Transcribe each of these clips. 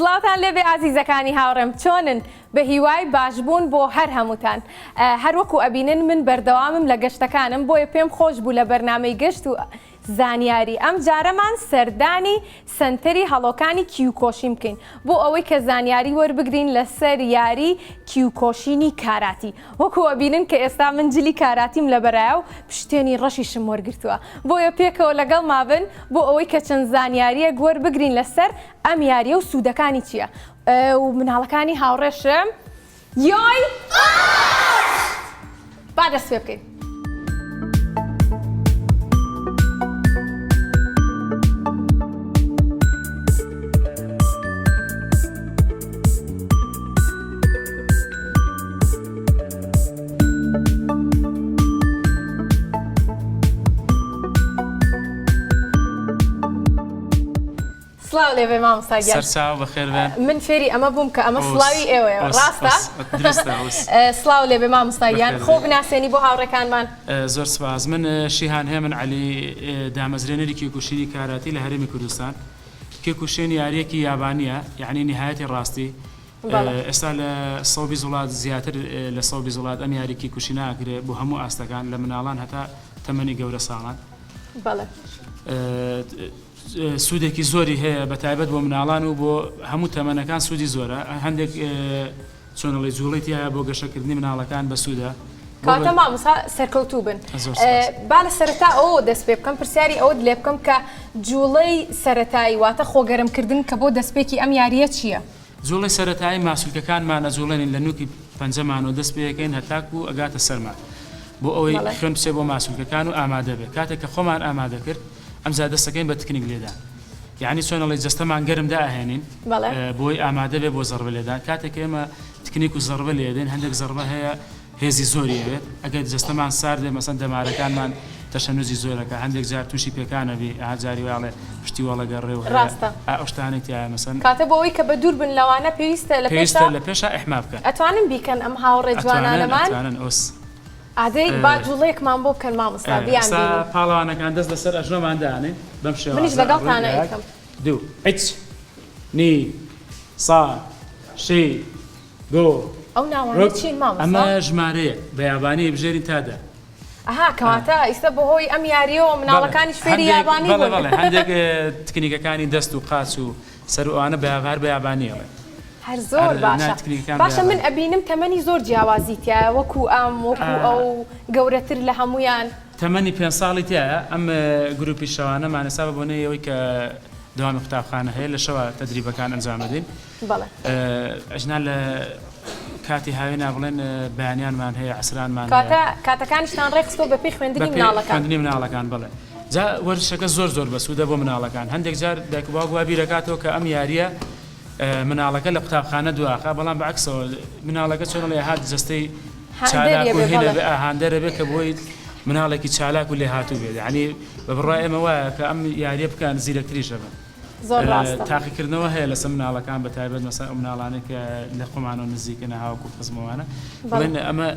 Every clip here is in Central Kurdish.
سڵاوتان لێبێ ئازیزەکانی هاوڕێم چۆنن بە هیوای باشبوون بۆ هەر هەمووتان هەروەکو ئەبینن من بەردەوامم لە گەشتەکانم بۆیە پێم خۆش بوو لە بەرنامەی گەشت و زانیاری ئەم جارەمان سەردانی سەنتەری هەڵۆکانی کیوکۆشین بکەین بۆ ئەوەی کە زانیاری وەربگرین لەسەر یاری کیوکۆشینی کاراتی وەکو ئەبینن کە ئێستا من جلی کاراتیم لەبەرایە و پشتێنی ڕەشیشم وەرگرتووە بۆیە پێکەوە لەگەڵما بن بۆ ئەوەی کە چەند زانیاریەک وەربگرین لەسەر ئەم یاریە و سوودەکانی چییە و مناڵەکانی هاوڕێشم یۆی با دەست پێ بکەین. سڵاو لێبێ مامۆستا گیان. سەرچاو بەخێر بێن. من فێری ئەمە بووم کە ئەمە سڵاوی ئێوەیە ڕاستە؟ سڵاو لێبێ مامۆستا گیان خۆ بناسێنی بۆ هاوڕێکانمان. زۆر سپاس من شیهان هێمن عەلی دامەزرێنەری کیوکوشینی کاراتی لە هەرێمی کوردستان. کیوکوشین یارییەکی یابانییە یەعنی نیهایەتی ڕاستی ئێستا لە 120 وڵات زیاتر لە 120 وڵات ئەم یاری کیوکوشینە ئەکرێ بۆ هەموو ئاستەکان لە مناڵان هەتا تەمەنی گەورە ساڵان. بەڵێ. سوودێکی زۆری هەیە بە تایبەت بۆ مناڵان و بۆ هەموو تەمەنەکان سوودی زۆرە هەندێک چۆنەڵی جوڵەی تایە بۆ گەشەکردنی مناڵەکان بەسوودە. کەواتە مامۆستا سەرکەوتوو بن. با لە سەرەتا ئەوەوە دەست پێ بکەم پرسیاری ئەوەت لێ بکەم کە جوڵەی سەرەتایی واتە خۆگەرمکردن کە بۆ دەستپێکی ئەم یارییە چییە؟ جوڵەی سەرەتایی ماسولکەکانمان ئەجوڵێنین لە نوکی پەنجەمانەوە دەست پێ ئەکەین هەتاکو ئەگاتە سەرمان بۆ ئەوەی خوێن بچێ بۆ ماسولکەکان و ئامادە بێ کاتێک کە خۆمان ئامادە کرد ئەمجا دەست ئەکەین بە تکنیک لێدان یعنی چۆن ئەڵێی جەستەمان گەرم دائەهێنین بۆی ئامادە بێ بۆ زەڕبە لێدان کاتێک ئێمە تکنیک و زەڕبە لێدەین هەندێک زەڕبە هەیە هێزی زۆری ئەوێت ئەگەر جەستەمان سارد بێ مەسەن دەمارەکانمان تەشەنوجی زۆرەکە هەندێک جار تووشی پێکانە بی ئا جاری واڵێ پشتی وەڵەگەڕێ و ڕاستە ئا ئەو شتانەی تایە مەسەن کاتە بۆ ئەوەی کە بە دوور بن لەوانە پێویستە لە پێویستە لە پێشا ئیحما بکەن ئەتوانن بیکەن ئەم هاوڕێ جوانانەمان ئەتوانن ئۆس ئادەی با جوڵەیەکمان بۆ بکەن مامۆستا بیان ئێستا پاڵەوانەکان دەست لەسەر ئەژنۆمان دانێن بەم شێوازە منیش لەگەڵتانە ئەیکەم دوو عچ نی سا شی گۆ ئەو ناوانە چین مامۆستا؟ ئەمە ژمارەیەک بە یابانی ئەیبژێرین تا دە. ئەها کەواتە ئیستا بەهۆی ئەم یاریەوە مناڵەکانیش فێری یابانی بوون. بەڵێ بەڵێ هەندێک تکنیکەکانی دەست و قاچ و سەر و ئەوانە بە هەر بە یابانی ئەڵێن. هەر زۆر باشە باشە من ئەبینم تەمەنی زۆر جیاوازی تیایە وەکو ئەم وەکو ئەو گەورەتر لە هەموویان. تەمەنی پێنج ساڵی تیایە ئەم گروپی شەوانەمان ئێستا بە بۆنەی ئەوەی کە دەوامی قوتابخانە هەیە لە شەوا تەدریبەکان ئەنجام ئەدەین. بەڵێ. ئەژنا لە کاتی هاوینا بڵێن بەیانیانمان هەیە عەسرانمان هەیە. کەواتە کاتەکانیشتان ڕێکخستووە بەپێی خوێندنی مناڵەکان. خوێندنی مناڵەکان بەڵێ. جا وەرزشەکە زۆر زۆر بەسوودە بۆ مناڵەکان. هەندێک جار دایک و باوک وا بیرەکاتەوە کە ئەم یارییە مناڵەکە لە قوتابخانە دواخا بەڵام بە عەکسەوە مناڵەکە چۆن ئەڵێ هات جەستەی چالاک و هێنە بێ هاندەرە بێ کە بۆی مناڵێکی چالاک و لێهاتوو بێت یعنی بە بڕوای ئێمە وایە کە ئەم یارییە بکەن زیرەکتریش ئەبن. زۆر ڕاستە. تاقیکردنەوە هەیە لەسەر مناڵەکان بە تایبەت مەسەن ئەو مناڵانەی کە لە خۆمانەوە نزیکن هاوکو خزمەوانە بڵێن ئەمە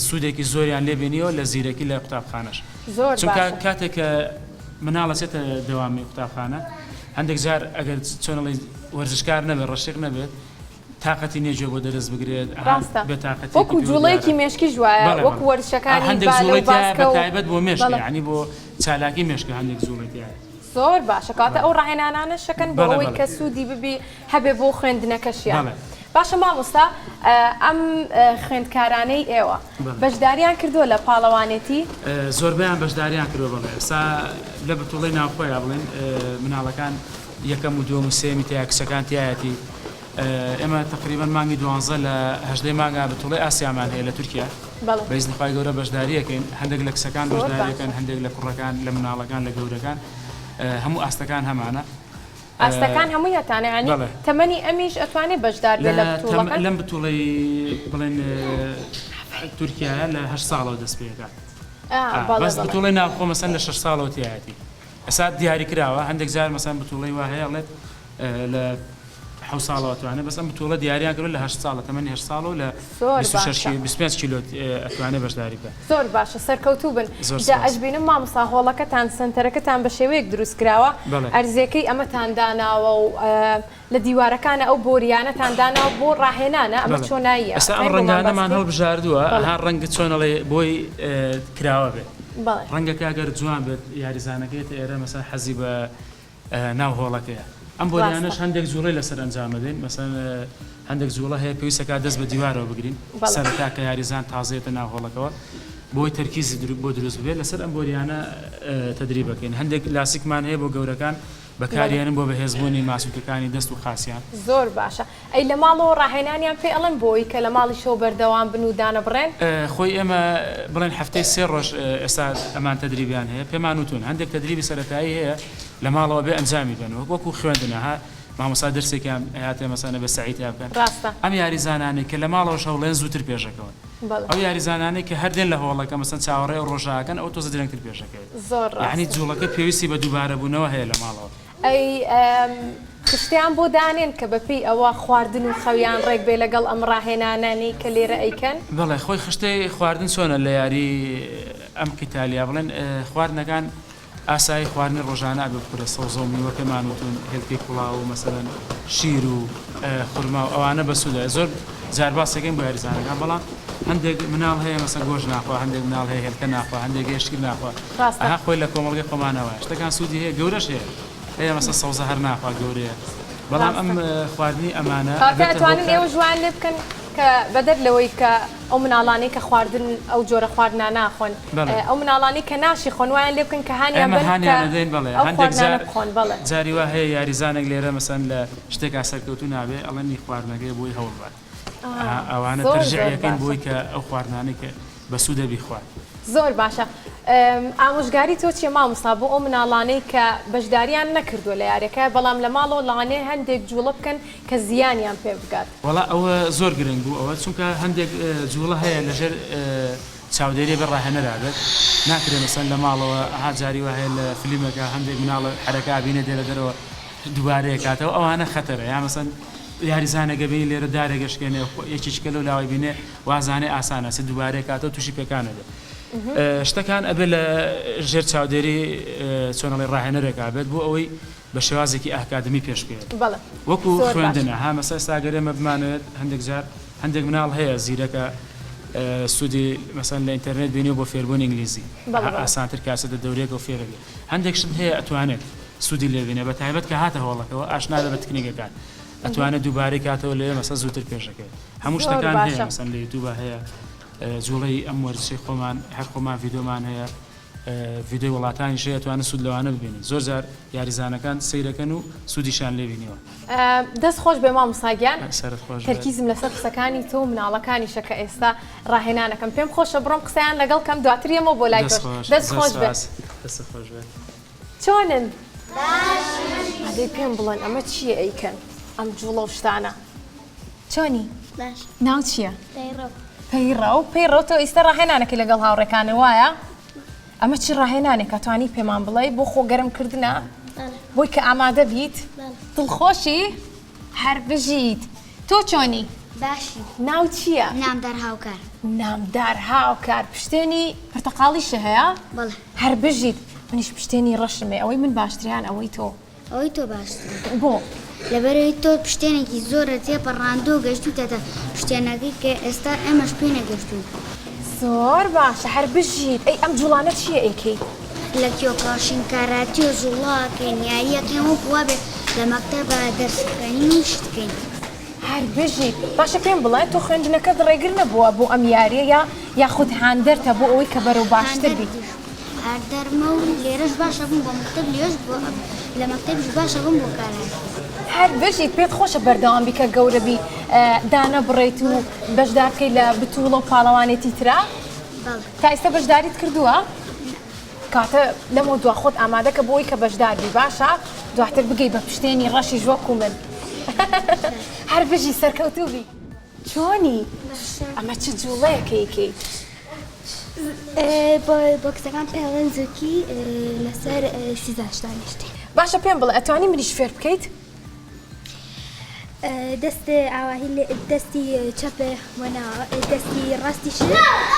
سوودێکی زۆریان لێ بینیەوە لە زیرەکی لە قوتابخانەش زۆر چونکە کاتێک کە مناڵە چێتە دەوامی قوتابخانە هەندێک جار ئەگەر چۆنڵی وەرزشکار نەبێت ڕەشیق نەبێت تاقەتی نیە گوێ بۆ دەرس بگرێت ڕاستە بێتاقەتی وەکو جوڵەیەکی مێشکیش وایە وەکو وەرزشەکانی هەندێک بالە و جوڵەی تیایە باسکە و بەتایبەت بۆ مێشک بەڵێ. یعنی بۆ چالاکی مێشکە هەندێک جوڵەی تیایە. زۆر باشە کەواتە ئەو ڕاهێنانانە شەکەن بۆ بەڵێ ئەوەی بەڵێ. کە سوودی ببی هەبێ بۆ خوێندنەکەشیان بەڵێ. باشە مامۆستا ئەم خوێندکارانەی ئێوە بەڵێ. بەشداریان کردووە لە پاڵەوانێتی؟ زۆربەیان بەشداریان کردووە بەڵێ ئێستا لە بتوڵەی ناوخۆیا بڵێن مناڵەکان یەکەم و دووەم و سێیەمی تیایە کچەکان تیایەتی ئێمە تەقریبەن مانگی دوانزە لە هەژدەی مانگا بتوڵەی ئاسیامان هەیە لە تورکیا بەڵێ. بە ئیزنی خوای گەورە بەشداری ئەکەین هەندێک لە کچەکان زۆر بەشداری باشە. ئەکەن هەندێک لە کوڕەکان لە مناڵەکان لە گەورەکان هەموو ئاستەکان هەمانە. ئاستەکان هەمووی هەتانە یانی بەڵێ. تەمەنی ئەمیش ئەتوانێ بەشدار بێ لە لە تەم بتوڵەکان؟ لەم بتوڵەی بڵێن تورکیایە لە هەشت ساڵەوە دەست پێ ئەکات ئا بەڵێ بەس بەڵێ. بتوڵەی ناوخۆ مەسەن لە شەش ساڵەوە تیایەتی ئێستا دیاری کراوە هەندێک جار مەسەن بتوڵەی وا هەیە ئەڵێت لە. حەوت ساڵەوە ئەتوانێت بەس ئەم بتوڵە دیاریان کردوە لە هەشت ساڵە تەمەنی هەشت ساڵە و لە زۆر 26 باشە. کیلۆ 25 کیلۆ ئەتوانێت بەشداری بکات. زۆر باشە سەرکەوتوو بن. زۆر جا سوپاس. ئەشبینم مامۆستا هۆڵەکەتان سەنتەرەکەتان بە شێوەیەک دروست کراوە بەڵێ. ئەرزێکەی ئەمەتان داناوە و لە دیوارەکانە ئەو بۆریانەتان داناوە بۆ ڕاهێنانە ئەمە بەڵێ. چۆناییە ئێستا ئەم ئەتوانی بۆمان باس ڕەنگانەمان بکەی؟ هەڵبژاردووە بەڵێ. ئەها ڕەنگ چۆن ئەڵێ بۆی کراوە بێت بەڵێ. ڕەنگەکە گەر جوان بێت یاریزانەکە یەتە ئێرە مەسەن حەزی بە ناو هۆڵەکەیە. ئەم بۆریانەش ڕاستە. هەندێک جوڵەی لەسەر ئەنجام ئەدەین، مەسەلەن هەندێک جوڵە هەیە پێویستە کات دەست بە دیوارەوە بگرین بەڵێ. سەرەتا کە یاریزان تازە یەتە ناو هۆڵەکەوە بۆی تەرکیزی بۆ دروست ببێت لەسەر ئەم بۆریانە تەدریب ئەکەین. هەندێک لاسیکمان هەیە بۆ گەورەکان بەڵێ. بەکاریێنن بۆ بەهێزبوونی ماسولکەکانی دەست و قاسیان. زۆر باشە. ئەی لە ماڵەوە ڕاهێنانیان پێ ئەڵێن بۆ ئەوەی کە لە ماڵیشەوە بەردەوام بن و دانەبڕێن؟ خۆی ئێمە بڵێن هەفتەی سێ ڕۆژ ئێستا ئەمان تەدریبیان هەیە پێمان وتون هەندێک تەدریبی سەرەتایی هەیە لە ماڵەوە بێ ئەنجامی بەن وەک وەکو خوێندنە ها مامۆستا دەرسێکیان هاتێ مەسەنە بە سەعی تیا بکەن ڕاستە. ئەم یاریزانانەی کە لە ماڵەوەش هەوڵێن زووتر پێشەکەون بەڵێ. ئەو یاریزانانەی کە هەر دێن لە هۆڵەکە مەسەن چاوەڕێ ئەو ڕۆژە ئەکەن ئەو تۆزە درەنگتر پێشەکەوێت زۆر یەعنی ڕاستە. جوڵەکە پێویستی بە دووبارەبوونەوە هەیە لە ماڵەوە. ئەی خشتەیان بۆ دانێن کە بەپێی ئەوە خواردن و خەویان ڕێک بێ لەگەڵ ئەم ڕاهێنانانەی کە لێرە ئەیکەن؟ بەڵێ خۆی خشتەی خواردن چۆنە لە یاری ئەم قیتالیا بڵێن خواردنەکان ئاسایی خواردنی ڕۆژانە ئەبێ بخورێ سەوزە و میوە پێمان وتون هێلکەی کوڵاو و مەسەلەن شیر و خورما و ئەوانە بەسوودە زۆر جار باسەکەین بۆ یاریزانەکان بەڵام هەندێک مناڵ هەیە مەسەن گۆشت ناخوا هەندێک مناڵ هەیە هێلکە ناخوا هەندێک هەیە شیر ناخوا ڕاستە. ئەها خۆی لە کۆمەڵگەی خۆمانە وایە شتەکان سوودی هەیە گەورەش هەیە هەیە مەسەن سەوزە هەر ناخوا گەورەیە بەڵام ئەم ڕاستە. خواردنی ئەمانە کەواتە ئەبێتە ئەتوانن هۆکار ئێوەش وایان لێ بکەن کە بەدەر لەوەی کە ئەو مناڵانەی کە خواردن ئەو جۆرە خواردنانە ناخۆن بەڵێ. ئەو مناڵانەی کە ناشی خۆن وایان لێ بکەن کە هانیان ئێمە بەن کە هانیان ئەدەین بەڵێ ئەو هەندێک خواردنانە جار بخۆن بەڵێ. جاری وا هەیە یاریزانێک لێرە مەسەن لە شتێکا سەرکەوتوو نابێ ئەڵێن ئی خواردنەکەیە بۆی هەوڵ بات ئا ئەوانە زۆر تەرجیعی زۆر ئەکەین باشە. بۆی کە ئەو خواردنانەی کە بەسوودە بیخوات. زۆر باشە ئامۆژگاری تۆ چیە مامۆستا بۆ ئەو مناڵانەی کە بەشداریان نەکردووە لە یاریەکە بەڵام لە ماڵەوە لەوانەیە هەندێک جوڵە بکەن کە زیانیان پێ بگات؟ وەڵا ئەوە زۆر گرنگ بوو ئەوە چونکە هەندێک جوڵە هەیە لەژێر چاودێری بێ ڕاهێنەرا بێت ناکرێ مەسەن لە ماڵەوە ئەها جاری وا هەیە لە فلیمێکا هەندێک مناڵ حەرەکە ئەبینێ دێنە دەرەوە دووبارەیە کاتەوە ئەوانە خەتەرە یا مەسەن یاریزانێک ئەبینی لێرە دارێک ئەشکێنێ یەکێکی کە لەو لاوەی بینێ وازانێ ئاسانە چ دووبارەیە کاتەوە تووشی پێکان ئەبێ شتەکان ئەبێ لە ژێر چاودێری چۆنەڵی ڕاهێنەرێکا بێت بۆ ئەوەی بە شێوازێکی ئاکادمی پێش بکەوێت بەڵێ وەکو زۆر باشە. خوێندنە ها مەسە ئێستا گەر ئێمە بمانەوێت هەندێک جار هەندێک مناڵ هەیە زیرەکە سوودی مەسەن لە ئینتەرنێت بینیوە بۆ فێربوونی ئینگلیزی بەڵێ بەڵێ. ئاسانتر کاسێتە دەورەیەکەوە فێرەبێت هەندێک شت هەیە ئەتوانێت سوودی لێ بینێ بە تایبەت کە هاتە هۆڵەکەوە ئاشنا بێ بە تکنیکەکان ئەتوانێت دووبارەی کاتەوە لەوێ مەسە زووتر پێشەکەوێت هەموو زۆر شتەکان هەیە باشە. مەسەن لە یوتیوبا هەیە جوڵەی ئەم وەرزشەی خۆمان هەر خۆمان ڤیدۆمان هەیە ڤیدۆی وڵاتانیش هەیە ئەتوانن سوود لەوانە ببینن زۆر جار یاریزانەکان سەیرەکەن و سوودیشیان لێ بینیوە. دەست خۆش بێ مامۆستا گیان سەرت خۆش بێت. تەرکیزم لەسەر قسەکانی تۆ و مناڵەکانیشە کە ئێستا ڕاهێنانەکەم پێم خۆشە بڕۆم قسەیان لەگەڵ کەم دواتر یەمەوە بۆ لای دەست تۆش خۆش دەست زۆر خۆش بێ. سوپاس دەستت خۆش بێت. چۆنن؟ ئەدەی پێم بڵێن ئەمە چییە ئەیکەن ئەم جوڵە و شتانە؟ چۆنی؟ باش. ناو چییە؟ پەیڕەو. پەیڕەو پەیڕەو تۆ ئیستا ڕاهێنانەکەی لەگەڵ هاوڕێکانت وایە؟ ئەمە چی ڕاهێنانێکە توانی پێمان بڵێی بۆ خۆ گەرم کردنە؟ بەڵێ. بۆی کە ئامادە بیت؟ بەڵێ. دڵخۆشی؟ هەر بژیت. تۆ چۆنی؟ باشی. ناو چییە؟ نامدار هاوکار. نامدار هاوکار پشتێنی پرتەقاڵیشە هەیە؟ بەڵێ. هەر بژیت. منیش پشتێنی ڕەشم هەیە ئەوەی من باشترە یان ئەوەی تۆ؟ ئەوەی تۆ باشترە. بۆ؟ لەبەرئەوەی تۆ پشتێنێکی زۆرت تێپەڕاندووە و گەشتووتەتە پشتێنەکەی کە ئێستا ئێمەش پێی نەگەشتووین. زۆر باشە هەر بژیت. ئەی ئەم جوڵانە چییە ئەیکەیت؟ لە کیۆکاشین کاراتی و جوڵە ئەکەین یاری ئەکەین وەکو وابێ لە مەکتەبا دەرس بخوێنین و شت کەین. هەر بژیت. باشە پێم بڵێ تۆ خوێندنەکەت ڕێگر نەبووە بۆ ئەم یارییە یا یاخود هاندەرتە بۆ ئەوەی کە بەرەو باشتر بیت؟ هاندەرمە و لێرەش باشە بووم بۆ مەکتەب لێش بۆ لە مەکتەبیش باشە بووم بۆ کاران. هەر بژیت پێت خۆشە بەردەوام بی کە گەورە بی دانەبڕێیت و بەشدار بکەیت لە بتوڵە و پاڵەوانێتی ترا؟ بەڵێ. تا ئیستا بەشداریت کردووە؟ نا. کەواتە لەمەو دوا خۆت ئامادە کە بۆی کە بەشدار بی باشە دواتر بگەی بە پشتێنی ڕەشیش وەکو من. هەر بژی سەرکەوتوو بی. چۆنی؟ ئەمە چ جوڵەیەکە ئەیکەیت؟ بۆکسەکان پێڵێن زوکی لەسەر سیزاش دانیشتین. باشە پێم بڵێ ئەتوانی منیش فێر بکەیت؟ دەست ئاواهی دەستی چەپ بۆ ناوە دەستی ڕاستیش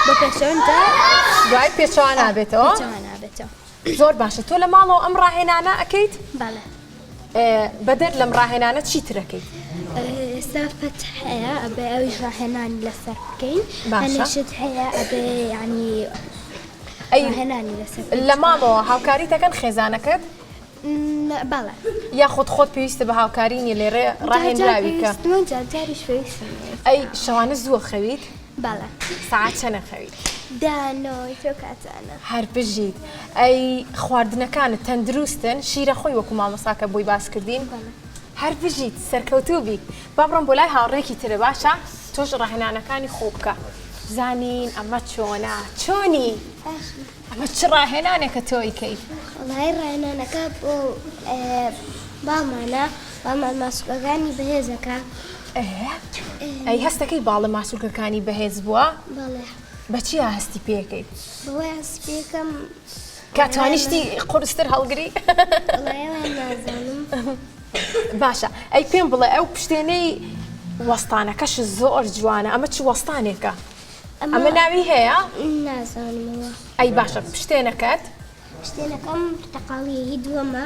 بۆ پێشەوە ئینجا دوای پێچەوانە بێتەوە پێچەوانە بێتەوە. زۆر باشە تۆ لە ماڵەوە ئەم ڕاهێنانە ئەکەیت؟ بەڵێ. بەدەر لەم ڕاهێنانە چی تر ئەکەیت؟ ئێستا فەتح هەیە ئەبێ ئەویش ڕاهێنانی لەسەر بکەین. باشە. هەنێ شت هەیە ئەبێ یانی ئەی ڕاهێنانی لەسەر بکەین. لە ماڵەوە هاوکاریت ئەکەن خێزانەکەت؟ بەڵێ. یاخود خۆت پێویستە بە هاوکاری نیە لێرە ڕاهێنراوی کە؟ جار جاریش پێویستم نیە. ئەی شەوانە زوو ئەخەویت؟ بەڵێ. سەعات چەند ئەخەویت؟ دە نۆ ئەو کاتانە. هەر بژیت. ئەی خواردنەکانت تەندروستن؟ شیرە خۆی وەکو مامۆستاکە بۆی باس کردین؟ بەڵێ. هەر بژیت سەرکەوتوو بیت. با بڕۆم بۆ لای هاوڕێکی ترە باشە؟ تۆش ڕاهێنانەکانی خۆ بکە. بزانین ئەمە چۆنە؟ چۆنی؟ باشم. ئەمە چ ڕاهێنانێکە تۆ ئەیکەی؟ وەڵایی ڕاهێنانەکە بۆ باڵمانە، باڵمان ماسولکەکانی بەهێزەکا. ئەی هەستەکەی باڵە ماسولکەکانی بەهێز بووە؟ بەڵێ. بە چیا هەستی پێکەی؟ بەوەی هەست پێکەم کە توانیشتی قورستر هەڵگری؟ وەڵایی ئەوە نازانم. باشە ئەی پێم بڵێ ئەو پشتێنەی وەستانەکەش زۆر جوانە ئەمە چ وەستانێکە؟ ئەمە ناوی هەیە؟ نازانمەوە. ئەی باشە پشتێنەکەت؟ پشتێنەکەم پرتەقاڵیە هی دووەمە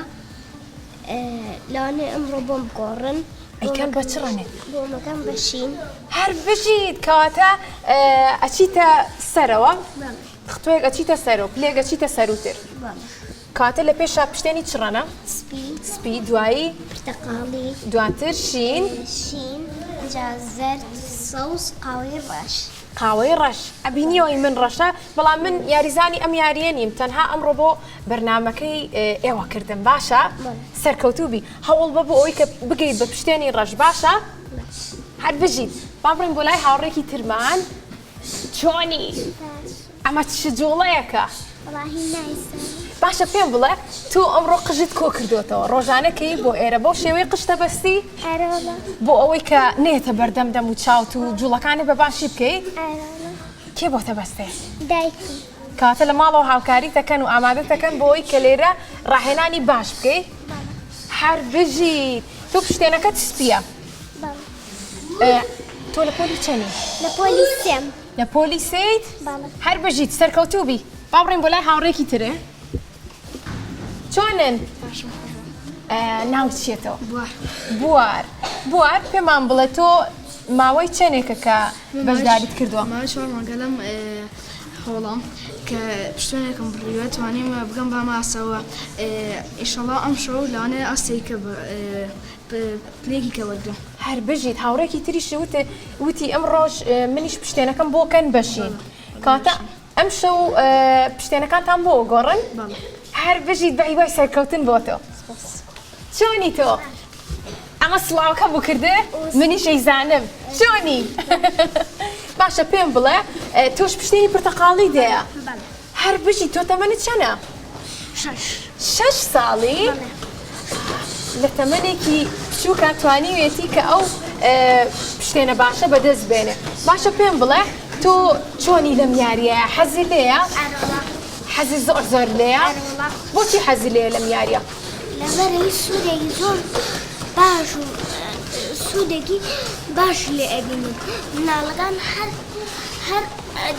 لەوانەیە ئەمڕۆ بۆم بگۆڕن. ئەیکەن بە چ ڕەنگێک؟ بۆمەکەم بە شین. هەر بژیت کەواتە ئەچیتە سەرەوە تۆیەک ئەچیتە سەرەوە پلێک ئەچیتە سەروتر کەواتە لە پێشا پشتێنی چ ڕەنە؟ سپی. سپی دوایی؟ پرتەقاڵی. دواتر شین. شین ئینجا زەرد سەوز قاوەی ڕەش. قاوەی ڕەش ئەبینیەوە ی من ڕەشە بەڵام من یاریزانی ئەم یاریە نیم تەنها ئەمڕۆ بۆ بەرنامەکەی ئێوە کردم باشە سەرکەوتوو بی هەوڵ بە بۆ ئەوەی کە بگەیت بە پشتێنی ڕەش باشە هەر بژیت با بڕۆین بۆ لای هاوڕێکی ترمان چۆنی ئەمە چ جوڵەیەکە؟ باشە پێم بڵێ تۆ ئەمڕۆ قژت کۆ کردوتەوە ڕۆژانە کەی بۆ ئێرە بەو شێوەی قژتە بەستی بۆ ئەوەی کە نێتە بەردەم دەم و چاوت و جوڵەکانی بە باشی بکەیت کێ بۆتە بەستێ دایکم کاتە لە ماڵەوە هاوکاری دەکەن و ئامادە دەکەن بۆ ئەوەی کە لێرە ڕاهێنانی باش بکەی هەر بژیت تۆ پشتێنەکەت سپیە تۆ لە پۆلی چەنی لە پۆلی سێم لە پۆلی سێیت؟ بەڵێ. هەر بژیت سەرکەوتوو بی. با بڕۆین بۆ لای هاوڕێکی ترێ. چۆنن؟ باشم قوربان. ناوت چییە تۆ؟ بوار. بوار. بوار پێمان بڵێ تۆ ماوەی چەندێکە کە بەشداریت کردووە؟ ماوەی چوار مانگە لەم هۆڵەم کە پشتێنێکم بڕیوە توانیومە بگەم بەم ئاستەوە ئیشەڵا ئەمشەو لەوانەیە ئاستێکە پلەیەکی کە وەرگرم. هەر بژیت هاوڕێکی تریش وت وتی ئەمڕۆش منیش پشتێنەکەم بۆ کەن بەشین کەواتە ئەمشەو پشتێنەکانتان بۆ گۆڕن هەر بژیت بە هیوای سەرکەوتن بۆ تۆ چۆنی تۆ ئەمە سڵاوەکە بوو کردێ منیش ئەیزانم چۆنی باشە پێم بڵێ تۆش پشتێنی پرتەقاڵی دەیە هەر بژی تۆ تەمەنت چەنە؟ شەش. شەش ساڵی؟ بەڵێ. لە تەمەنێکی بچووکا توانیوێتی کە ئەو پشتێنە باشە بەدەست بێنێ. باشە پێم بڵێ تۆ چۆنی لەم یارییە؟ حەزی لێیە؟ ئەرەوەڵا. حەزی زۆر زۆر لێیە؟ ئەرەوەڵا. بۆچی حەزی لێیە لەم یارییە؟ لەبەرئەوەی سوودێکی زۆر باش و سوودێکی باش لێ ئەبینین. مناڵەکان هەر هەر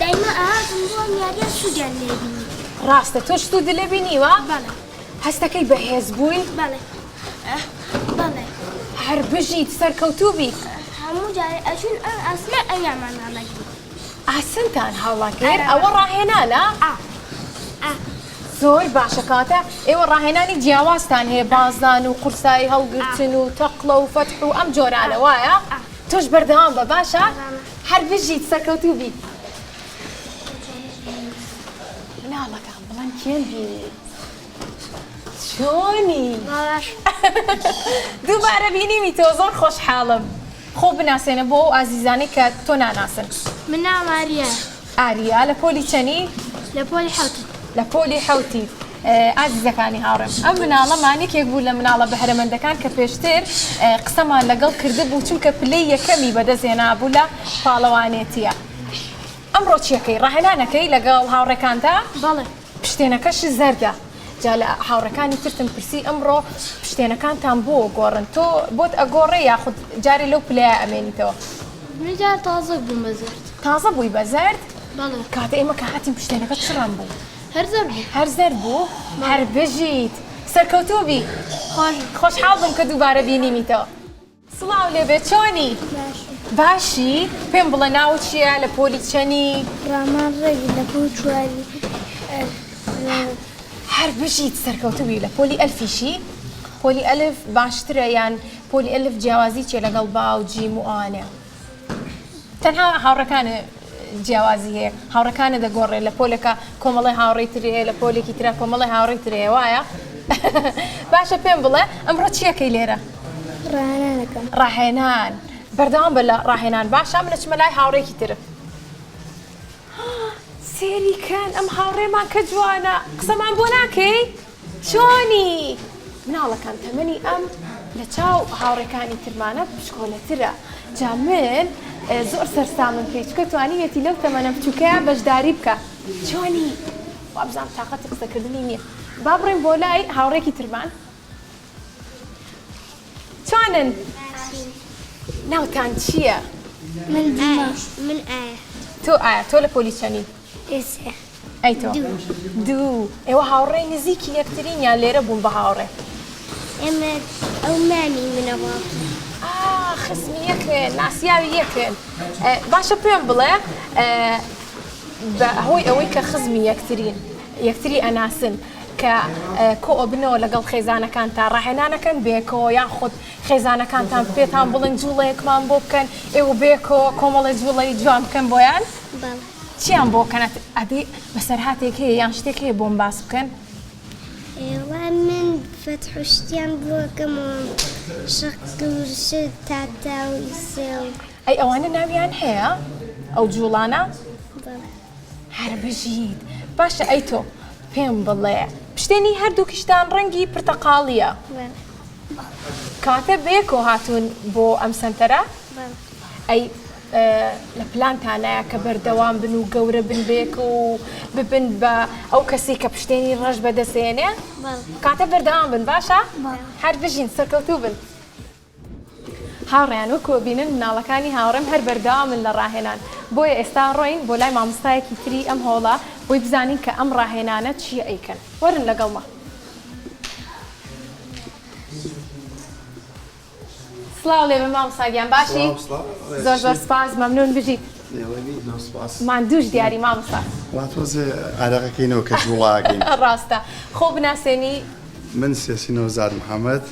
دایمە ئەهاتن بۆ ئەم یاریە سوودیان لێ بینی. ڕاستە تۆش سوودت لێ بینیوە؟ بەڵێ. هەستەکەی بەهێز بووی؟ بەڵێ بەڵێ. هەر بژیت سەرکەوتوو بیت. هەموو جارێ ئەچوین ئەم ئاسنە ئەویانمان هەڵەگرت. ئاسنتان هەڵەگرت؟ ئەوە ڕاهێنانە؟ ئا ئا. زۆر باشە کەواتە ئێوە ڕاهێنانی جیاوازتان هەیە بازدان و قورسایی هەڵگرتن و تەقڵە و فەتح و ئەم جۆرانە وایە؟ تۆش بەردەوام بە باشە؟ هەر بژیت سەرکەوتوو بیت. مناڵەکان بڵێن کێم بینی چۆنی؟ باش. دووبارە بینیمی تۆ زۆر خۆشحاڵم. خۆ بناسێنە بۆ ئەو ئازیزانەی کە تۆ ناناسن. من ناوم ئاریایە. ئاریا لە پۆلی چەنی؟ لە پۆلی حەوتم. لە پۆلی حەوتیت. ئازیزەکانی هاوڕێم ئەم مناڵەمان یەکێک بوو لە مناڵە بەهرەمەندەکان کە پێشتر قسەمان لەگەڵ کردبوو چونکە پلەی یەکەمی بەدەست هێنابوو لە پاڵەوانێتیە. ئەمڕۆ چیەکەی؟ ڕاهێنانەکەی لەگەڵ هاوڕێکانتا؟ بەڵێ. پشتێنەکەش زەردە. جا لە هاوڕێکانی ترتم پرسی ئەمڕۆ. پشتێنەکانتان بۆ گۆڕن تۆ بۆت ئەگۆڕێ یاخود جارێ لەو پلەیە ئەمێنیتەوە؟ من جار تازە بووم بە زەرد. تازە بووی بە زەرد؟ بەڵێ. کاتە ئێمە کە هاتین پشتێنەکە چ ڕەنگ بوو؟ هەر زەرد بوو. هەر زەرد بوو؟ هەر بژیت. سەرکەوتوو بی. خۆش. خۆشحاڵ بووم کە دووبارە بینیمیتەوە. سڵاو لێبێ چۆنی؟ باشم. باشی؟ پێم بڵێ ناوت چییە؟ لە پۆلی چەنی؟ ڕامان ڕێگی لە پۆل چواری. هەر بژیت سەرکەوتوو بی. لە پۆلی ئەلفیشی؟ پۆلی ئەلف باشترە یان پۆلی ئەلف جیاوازی چیە لەگەڵ با و جیم و ئەوانە؟ تەنها هاوڕێکانە جیاوازی هەیە هاوڕێکانە دەگۆڕێ لە پۆلەکە کۆمەڵی هاوڕێی تری هەیە لە پۆلێکی ترا کۆمەڵی هاوڕێی تری هەیە وایە باشە پێم بڵێ ئەمڕۆ چیەکەی لێرە ڕاهێنانەکەم ڕاهێنان بەردەوام بە لە ڕاهێنان باشە من ئەچمە لای هاوڕێکی تر سێری کەن ئەم هاوڕێمان کە جوانە قسەمان بۆ ناکەی چۆنی؟ مناڵەکان تەمەنی ئەم لە چاو هاوڕێکانی ترمانە بچکۆلەترە جا من زۆر سەرسامم پێی چونکە توانیویەتی لەو تەمەنە بچوکەیا بەشداری بکا چۆنی؟ وابزانم تاقەتی قسەکردنی نییە با بڕۆین بۆ لای هاوڕێکی ترمان چۆنن؟ ناوتان چییە؟ من دیما. من ئایا. تۆ ئایا تۆ لە پۆلی چەنی؟ سێ. ئەی تۆ؟ دوو. ئێوە هاوڕێی نزیکی یەکترین یان لێرە بوون بە هاوڕێ؟ ئێمە ئەو مامی منە باوکی. ئا خزمی یەکن، ناسیاوی یەکن. باشە پێم بڵێ بە هۆی ئەوەی کە خزمی یەکترین، یەکتری ئەناسن کە کۆ ئەبنەوە لەگەڵ خێزانەکانتان ڕاهێنانەکەن بێکەوە یاخود خێزانەکانتان پێتان بڵێن جوڵەیەکمان بۆ بکەن ئێوە بێکەوە کۆمەڵێ جوڵەی جوان بکەن بۆیان؟ بەڵێ. چیان بۆ کەن ئەبێ بەسەرهاتێک هەیە یان شتێک هەیە بۆم باس بکەن؟ وەڵا من فەتح و شتیان بۆ ئەکەم و شەق و شت تاتا و ئیسێ و. ئەی ئەوانە ناویان هەیە ئەو جوڵانە؟ بەڵێ. هەر بژیت باشە ئەی تۆ پێم بڵێ پشتێنی هەردووکیشتان ڕەنگی پرتەقاڵیە؟ بەڵێ. کەواتە بەیەکەوە هاتوون بۆ ئەم سەنتەرە؟ بەڵێ. ئەی لە پلانتانایە کە بەردەوام بن و گەورە بن بەیەکەوە و ببن بە ئەو کەسەی کە پشتێنی ڕەش بەدەستێنێ؟ کاتە بەردەوام بن باشە؟ هەر بژین سەرکەوتوو بن. هاوڕێیان وەکو ئەبینن مناڵەکانی هاوڕێم هەر بەردەوامن لە ڕاهێنان بۆیە ئێستا ڕۆین بۆ لای مامۆستایەکی تری ئەم هۆڵە بۆی بزانین کە ئەم ڕاهێنانە چییە ئەیکەن وەرن لەگەڵما. سڵاو لێبێ مامۆستا گیان باشی؟ زۆر زۆر سپاس مەمنون بژیت. ماندووش دیاری مامۆستا. وەڵا تۆزێ ئارەقەکەینەوە کە جووڵاکەین. ڕاستە خۆ بناسێنی. من سێسی نەوزاد محەمەد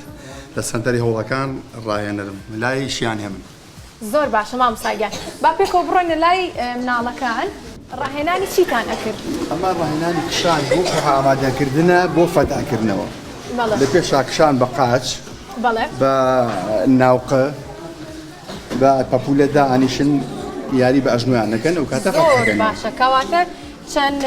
لە سەنتەری هەوڵەکان ڕاهێنەرم لای شیان هێمن. زۆر باشە مامۆستا گیان با پێکەوە بڕۆینە لای مناڵەکان. ڕاهێنانی چیتان ئەکرد؟ ئەمە ڕاهێنانی کشان بۆ خۆ ئامادەکردنە بۆ فەتح کردنەوە. بەڵێ. لە پێشا کشان بە قاچ. بەڵێ. بە ناوقە بە پەپولە دائەنیشن یاری بە ئەژنۆیان نەکەن ئەو کاتە فەتح زۆر ئەکەنەوە. باشە کەواتە چەند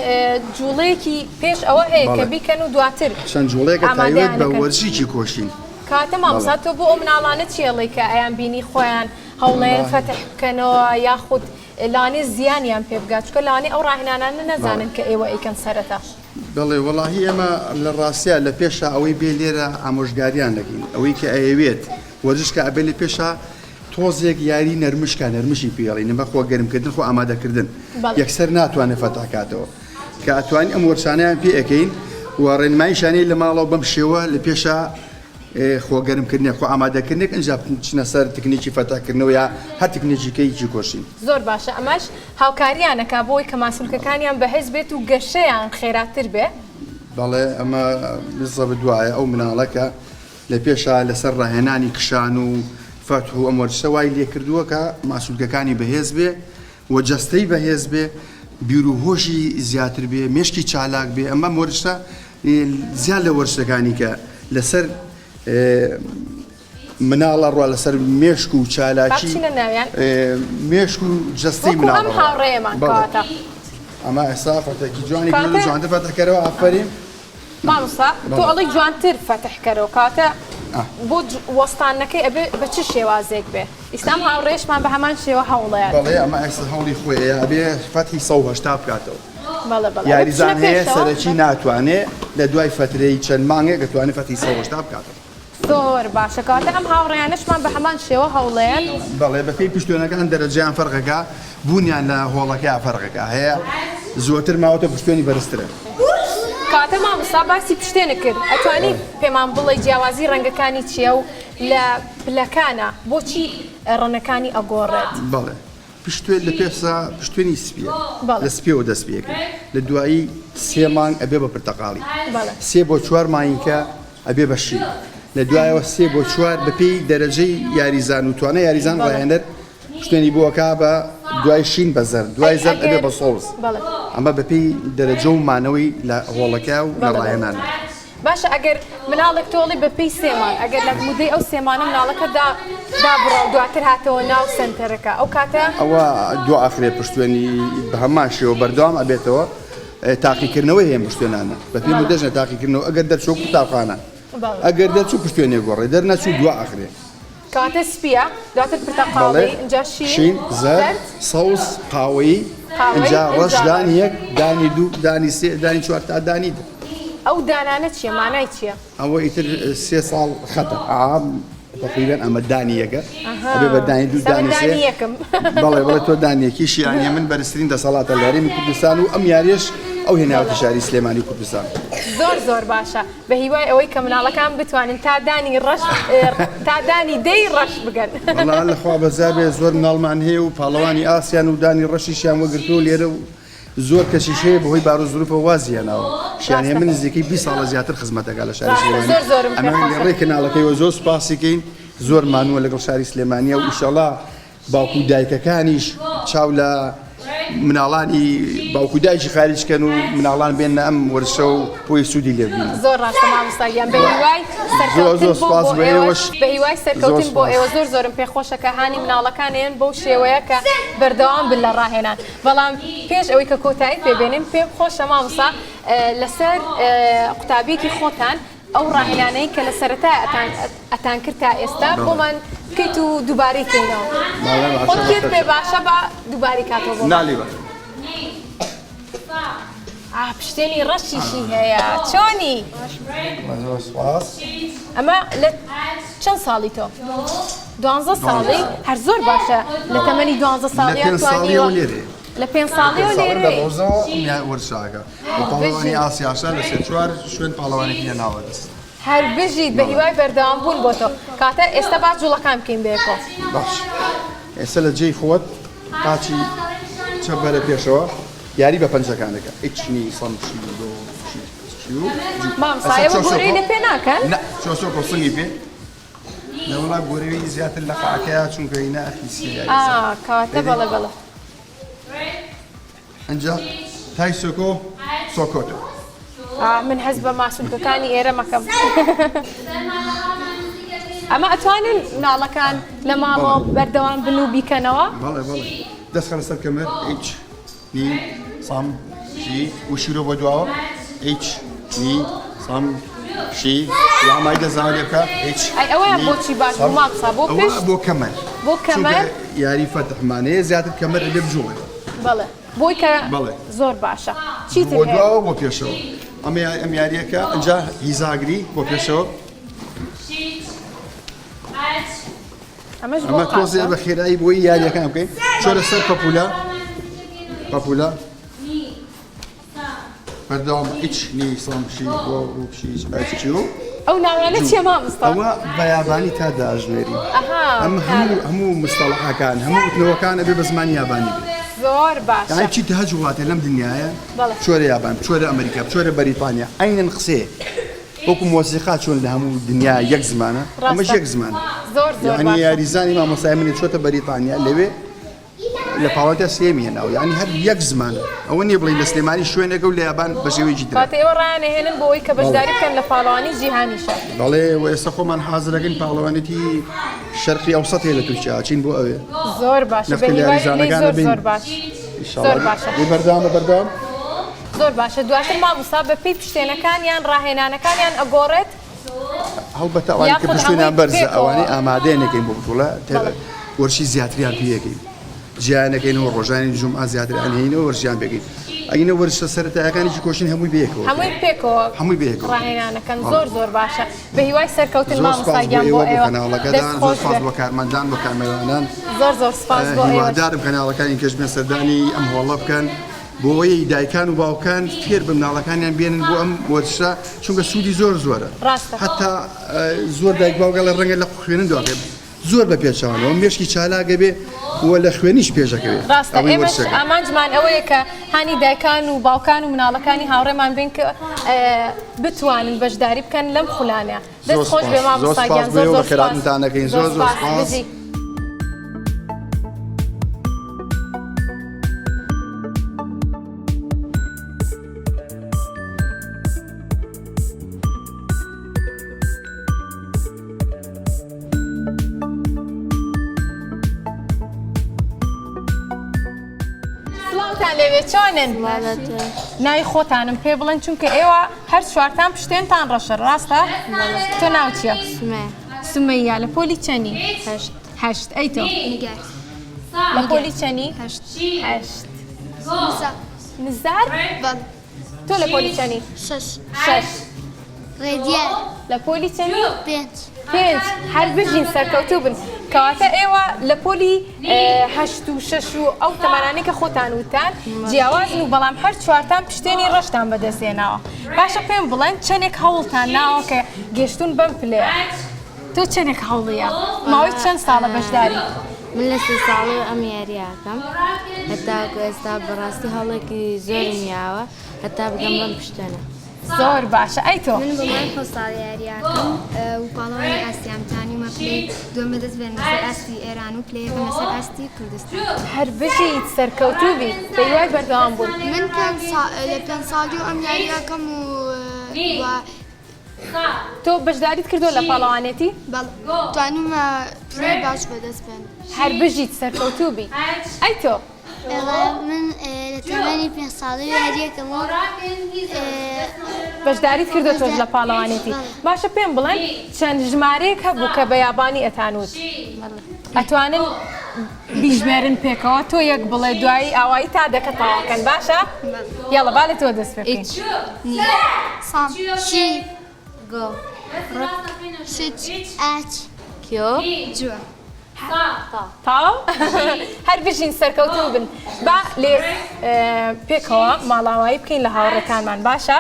جوڵەیەکی پێش ئەوە هەیە کە بەڵێ. بیکەن و دواتر چەند جوڵەیەکە تایبەت ئامادەیان بە ئەکەن. وەرزشی کۆشین. کەواتە مامۆستا تۆ بۆ ئەو مناڵانە چی ئەڵێی کە ئەیان بینی خۆیان هەوڵەیەن فەتح بکەنەوە یاخود لەوانەیە زیانیان پێ بگات چونکە لەوانەیە ئەو ڕاهێنانانە نەزانن کە ئێوە ئەیکەن سەرەتا. بەڵێ وەڵاهی ئێمە لە ڕاستیا لە پێشا ئەوەی بێ لێرە ئامۆژگاریان دەکەین ئەوەی کە ئەیەوێت وەرزش کا ئەبێ لە پێشا تۆزێک یاری نەرمش کا نەرمشی پێ ئەڵێین ئەمە خۆ گەرمکردن خۆ ئامادەکردن یەکسەر ناتوانێت فەتح کاتەوە کە ئەتوانین ئەم وەرشانەیان پێ ئەکەین و ڕێنماییشانەی لە ماڵەوە بەم شێوە لە پێشا خۆ گەرمکردنێک خۆ ئامادەکردنێک ئینجا بچنە سەر تکنیکی فەتحکردنەوە یا هەر تکنیکیکەیەکی کۆشین. زۆر باشە ئەمەش هاوکاریان ئەکا بۆی کە ماسولکەکانیان بەهێز بێت و گەشەیان خێراتر بێ. بەڵێ ئەمە بزەبت وایە ئەو مناڵە کە لە پێشا لەسەر ڕاهێنانی کشان و فەتح و ئەم وەرزشە وای لێکردووە کە ماسولکەکانی بەهێز بێ و جەستەی بەهێز بێ، بیر و هۆشی زیاتر بێ، مێشکی چالاک بێ، ئەمە وەرزشە زیاد لە وەرزشەکانی کە لەسەر مناڵ ئەڕوا لەسەر مێشک و چالاکی مێشک و جەستەی مناڵ ئەم هاوڕێیەمان کەواتە ئەمە ئێستا فەتێکی جوانی جوانتر فەتحکەرەوە ئافەرین مامۆستا تۆ ئەڵێی جوانتر فەتح کەرەوە کەواتە بۆ وەستاندنەکەی ئەبێ بە چ شێوازێک بێ ئیستا ئەم هاوڕێیەشمان بە هەمان شێوە هەوڵەیات. بەڵێ ئەمە ئێستا هەوڵی خۆیە ئەبێ فەتحی 180 بکاتەوە بەڵێ بەڵێ ئەبێ بچنە یاریزان هەیە پێشەوە سەرەکی ناتوانێ لە دوای فەترەی چەند مانگێک ئەتوانێ فەتحی 180 بکاتەوە. زۆر باشە کەواتە ئەم هاوڕێیانەشمان بە هەمان شێوە هەوڵێن. بەڵێ بەپێی پشتوێنەکان دەرەجەیان فەرقەکا بوونیان لە هۆڵەکەیا فەرقەکا هەیە زۆرتر ماوەتە پشتوێنی بەرزترە. کەواتە مامۆستا باسی پشتێنت کرد ئەتوانی پێمان بڵێی جیاوازی ڕەنگەکانی چیە و لە پلەکانا بۆچی ڕەنەکانی ئەگۆڕێت؟ بەڵێ پشتێن لە پێشا پشتێنی سپیە لە سپیەوە دەست پێکەی لە دوایی سێ مانگ ئەبێ بە پرتەقاڵی سێ بۆ چوار مانگیکە ئەبێ بە شین لە دوایەوە سێ بۆ چوار بەپێی دەرەجەی یاریزان و توانای یاریزان ڕاهێنەر پشتێنی بۆ ئەکا بە دوای شین بە زەرد دوای زەرد ئەبێ بە سەوز ئەمە بەپێی دەرەجە و مانەوەی لە هۆڵەکە و لە ڕاهێنان. باشە ئەگەر مناڵێک تۆڵی بە پێی سێ مانگ ئەگەر لە مودەی ئەو سێ مانە مناڵەکە دا دابڕا و دواتر هاتەوە ناو سەنتەرەکە ئەو کاتە. ئەوە دوا ئەخرێ پشتوێنی بە هەمان شێوە بەردەوام ئەبێتەوە تاقیکردنەوەی هەیە ئەم پشتوێنانە بە پێی مودەش نە تاقیکردنەوە ئەگەر دەرچوو قوتابخانە ئەگەر دەرچوو پشتوێنێ گۆڕێ دەرنەچوو دوا ئەخرێ. کەواتە سپیە دواتر پرتەقاڵی ئینجا شین شین زەرد سەوز قاوەیی ئینجا ڕەش دانی یەک دانی دوو دانی سێ دانی چوار تا دانی دە. ئەو دانانە چیە مانای چیە؟ ئەوە ئیتر سێ ساڵ خەتە عام تقریبا ئەمە دانی یەکە ئەبێ بە دانی دوو دانی سێ یەکم بەڵێ بەڵێ تۆ دانی یەکیشی یانی من بەرزترین دەسەڵاتە لە هەرێمی کوردستان و ئەم یاریەش ئەو هێناوەتە شاری سلێمانی کوردستان. زۆر زۆر باشە بە هیوای ئەوەی کە مناڵەکان بتوانن تا دانی ڕەش تا دانی دەی ڕەش بگەن. وەڵا لە خوا بەزا بێ زۆر مناڵمان هەیە و پاڵەوانی ئاسیان و دانی ڕەشیشیان وەگرتووە لێرە و زۆر کەسیش هەیە بەهۆی بارو زروفەوە وازی هێناوە شیان هەیە من نزیکەی 20 ساڵە زیاتر خزمەت دەکات لە شاری سلێمانی زۆر زۆرم پێ ئەمە لە خۆشە. ڕێی کەناڵەکەیەوە زۆر سوپاسی کەین زۆر مانووە لەگەڵ شاری سلێمانیە و ئیشەڵا باوک و دایکەکانیش چاو لە مناڵانی باوک و دایکی خارج کەن و مناڵان بێنە ئەم وەرزشە و بۆی سوودی لێ ببینن. زۆر ڕاستە مامۆستا گیان بە هیوای زۆر زۆر سەرکەوتن بۆ سوپاس بۆ بۆ ئێوەش ئێوەش بە هیوای زۆر سەرکەوتن بۆ سوپاس. ئێوە زۆر زۆرم پێخۆشە کە هانی مناڵەکان ئەیەن بەو شێوەیە کە بەردەوام بن لە ڕاهێنان بەڵام پێش ئەوەی کە کۆتایی پێ بێنین پێم خۆشە مامۆستا لەسەر قوتابیەکی خۆتان ئەو ڕاهێنانەی کە لە سەرەتا ئەتان ئەتان کرد تا ئێستا بۆمان بکەیت و دووبارەی کەینەوە خۆت پێت پێ باشە بە دووبارەی کاتەوە بۆ نالی بە پشتێنی ڕەشیشی هەیە چۆنی ئەمە لە چەند ساڵی تۆ دوانزە ساڵی هەر زۆر باشە لە تەمەنی دوانزە ساڵی توانیوە لە پێنج ساڵیەوە لێرەی. لە پێنج ساڵیەوە وەرزشەکە و پاڵەوانی ئاسیاشە لە سێ چوار شوێن پاڵەوانێتی هێناوە دەست. هەر بژیت بە هیوای بەردەوام بوون بۆ تۆ. کاتە ئێستا با جوڵەکان بکەین بەیەکەوە. باش ئێستا لە جێی خۆت قاچی چەپ بەرە پێشەوە یاری بە پەنجەکان دەکە ئیچ نی سەم شی دۆ شی چی و جو. مامۆستا ئێوە گۆرەوی لە پێ ناکەن؟ نا چۆسۆکۆ سنگی پێ نەوەڵا گۆرەوی زیاتر لە قاعەکەیا چونکە هینا ئەخی سیە یاریزان. ئا کەواتە بەڵێ بەڵێ. ئەنجا تای سۆکۆ سۆکۆتۆ. ئا من هەست بە ماسولکەکانی ئێرە مەکەم. ئەمە ئەتوانن مناڵەکان لە ماڵەوە بەردەوام بن و بیکەنەوە؟ بەڵێ بەڵێ دەست خەرە سەر کەمەر ئیچ نی سام شی و شیرۆ بۆ دواوە ئیچ نی سام شی وامای دەزان لێ بکە ئیچ ئەی ئەوەیان بۆچی باش بوو مامۆستا بۆ پشت بۆ کەمەر بۆ کەمەر یاری فەتحمانەیە زیاتر کەمەر ئەبێ بجوڵێ بەڵێ بۆی کە بەڵێ زۆر باشە چیتر بۆ دواوە بۆ پێشەوە ئەمە ئەم یاریەکە ئەجا هیزاگری بۆ پێشەوە ئەمەش بۆ ئەمە تۆزێ قاچە بە خێرایی بۆی یاریەکان بکەین چۆرە سەر پەپولە پەپولە بەردەوام ئیچ نی سەم شی بۆ شی ئەچ و ئەو ناوانە چیە مامۆستا ئەوە بە یابانی تا داژمێری ئەها ئەم هەموو هەموو مستەڵحەکان هەموو وتنەوەکان ئەبێ بە زمانی یابانی بێ زۆر باشە یانی بچیتە هەچ وڵاتێ لەم دنیایە بەڵێ. بچۆرە یابان بچۆرە ئەمریکا بچۆرە بەریتانیا عەینەن قسەیە وەکو مۆسیقا چۆن لە هەموو دنیا یەک زمانە ئەمەش ڕاستە. یەک زمانە زۆر زۆر یعنی باشە. یاریزانی مامۆستای منی چۆتە بەریتانیا لەوێ لە پاڵەوانێتیا سێیەمی هێناوە یعنی هەر یەک زمانە ئەوە نییە بڵێی لە سلێمانی شوێنێکە و لە یابان بە شێوەیەکی ترە کاتێ ئێوە ڕایانەهێنن بۆ ئەوەی کە بەشداری بکەن لە پاڵەوانی جیهانیشە. بەڵێ و ئێستا خۆمان حازرەکەین پاڵەوانێتی شەرقی ئەوسەت هەیە لە تورکیا ئەچین بۆ ئەوێ زۆر باشە بە نەختێ لە هیوای لێی یاریزانەکان زۆر ئەبین زۆر باش زۆر ئیشاڵڵا باشە. دەی بەردەوامە بەردەوام زۆر باشە دواتر مامۆستا بە پێی پشتێنەکان یان ڕاهێنانەکانیان ئەگۆڕێت؟ هەڵبەتە ئەوانەی کە یاخود پشتێنیان هەمووی بەرزە پێکەوە؟ ئەوانەی ئامادەیە نەکەین بۆ بتوڵە وەرشی زیاتریان پێ ئەکەین. جیانەکەینەوە ڕۆژانی جومعە زیاتر ئەنهێینەوە وەرزشیان پێکەین ئەگینە وەرزشە سەرەتایەکانی کۆشین هەمووی بەیەکەوە هەمووی پێکەوە هەمووی بەیەکەوە ڕاهێنانەکەن زۆر زۆر باشە بە هیوای سەرکەوتن زۆر مامۆستا سپاس بۆ گیان بۆ ئێوە بۆ ئێوە کەناڵەکەتان دەست زۆر خۆش سپاس بێ بۆ کارمەندان بۆ کامێرانان زۆر زۆر سپاس بۆ ئێوەش. هیوادارم کەناڵەکانی کەش بێن سەردانی ئەم هۆڵە بکەن بۆ ئەوەی دایکان و باوکان فێر بن مناڵەکانیان بێنن بۆ ئەم وەرزشە چونکە سوودی زۆر زۆرە ڕاستە. هەتا زۆر دایک باوک ئەڵێ ڕەنگە لە خوێنن دواکەوێ زۆر بە پێچەوانەوە مێشکی چالاک ئەبێ و لە خوێنیش پێشەکەوێ ڕاستە ئەوەی ئێمەش وەرزشەکە. ئامانجمان ئەوەیە کە هانی دایکان و باوکان و مناڵەکانی هاوڕێمان بین کە بتوانن بەشداری بکەن لەم خولانە. دەست زۆر خۆش بێ سپاس زۆر مامۆستا سپاس گیان بۆ زۆر ئێوە زۆر سپاس بەخێرهاتنتان ئەکەین زۆر زۆر زۆر سپاس سپاس. بژی. سڵاوتان لێبێ چۆنن؟ ناوی خۆتانم پێ بڵێن چونکە ئێوە هەر چوارتان پشتێنتان ڕەشە ڕاستە؟ تۆ ناو چییە؟ سمەیە لە پۆلی چەنی؟ هەشت ئەی تۆ؟ لە پۆلی چەنی؟ هەشت نزار؟ تۆ لە پۆلی چەنی؟ شەش. شەش. ڕێدیار. لە پۆلی چەنی؟ پێنج. پێنج. هەر بژین سەرکەوتوو بن. کەواتە ئێوە لە پۆلی هەشت و شەش و ئەو تەمەنانەی کە خۆتان وتان جیاوازن و بەڵام هەر چوارتان پشتێنی ڕەشتان بەدەست هێناوە. باشە پێم بڵێن چەندێک هەوڵتان ناوە کە گەشتوون بەم پلەیە؟ تۆ چەندێک هەوڵیە؟ ماوەی چەند ساڵە بەشداری؟ من لە سێ ساڵەوە ئەم یارییە ئەکەم هەتاکو ئێستا بەڕاستی هەوڵێکی زۆرم یاوە هەتا بگەم بەم پشتەنە. زۆر باشە ئەی تۆ؟ من بۆ ماوەی حەوت ساڵە یاری ئەکەم و پاڵەوانی ئاسیام توانیومە پلەی دووەم بەدەست بێنم لەسەر ئاستی ئێران و پلەی یەکەم لەسەر ئاستی کوردستان. هەر بژیت سەرکەوتوو بیت بەهیوای بەردەوام بوون. من پێنج ساڵ لە پێنج ساڵیەوە ئەم یارییە ئەکەم و تۆ بەشداریت کردووە لە پاڵەوانێتی؟ بەڵێ توانیومە پلەی باش بەدەست بێنم. هەر بژیت سەرکەوتوو بیت. ئەی تۆ؟ من لە تەمەنی پێنج ساڵی یاریەکەم و بەشداریت کردووە تۆش لە پاڵەوانێتی. باشە پێم بڵێن چەند ژمارەیەک هەبوو کە بە یابانی ئەتانوت؟ ئەتوانن بیژمێرن پێکەوە تۆ یەک بڵێ دوایی ئاوایی تا دەکە تەواوکەن باشە یاڵە با لە تۆ دەست پێ بکەین. سام شی گۆ ڕک شچ ئاچ کیۆ جوە تاو هەر بژین سەرکەوتوو بن با لێ پێکەوە ماڵاوایی بکەین لە هاوڕێکانمان باشە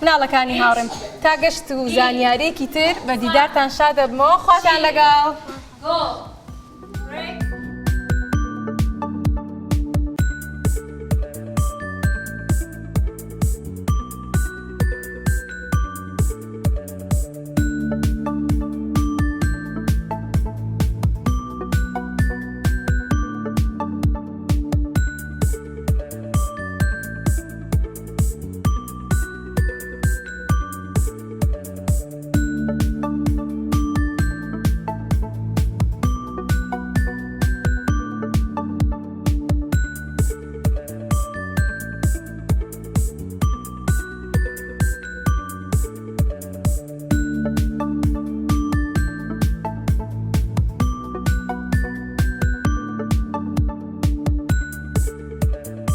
مناڵەکانی هاوڕێم تا گەشت و زانیارێکی تر بە دیدارتان شادەبمەوە خواتان لەگەڵ. گۆ.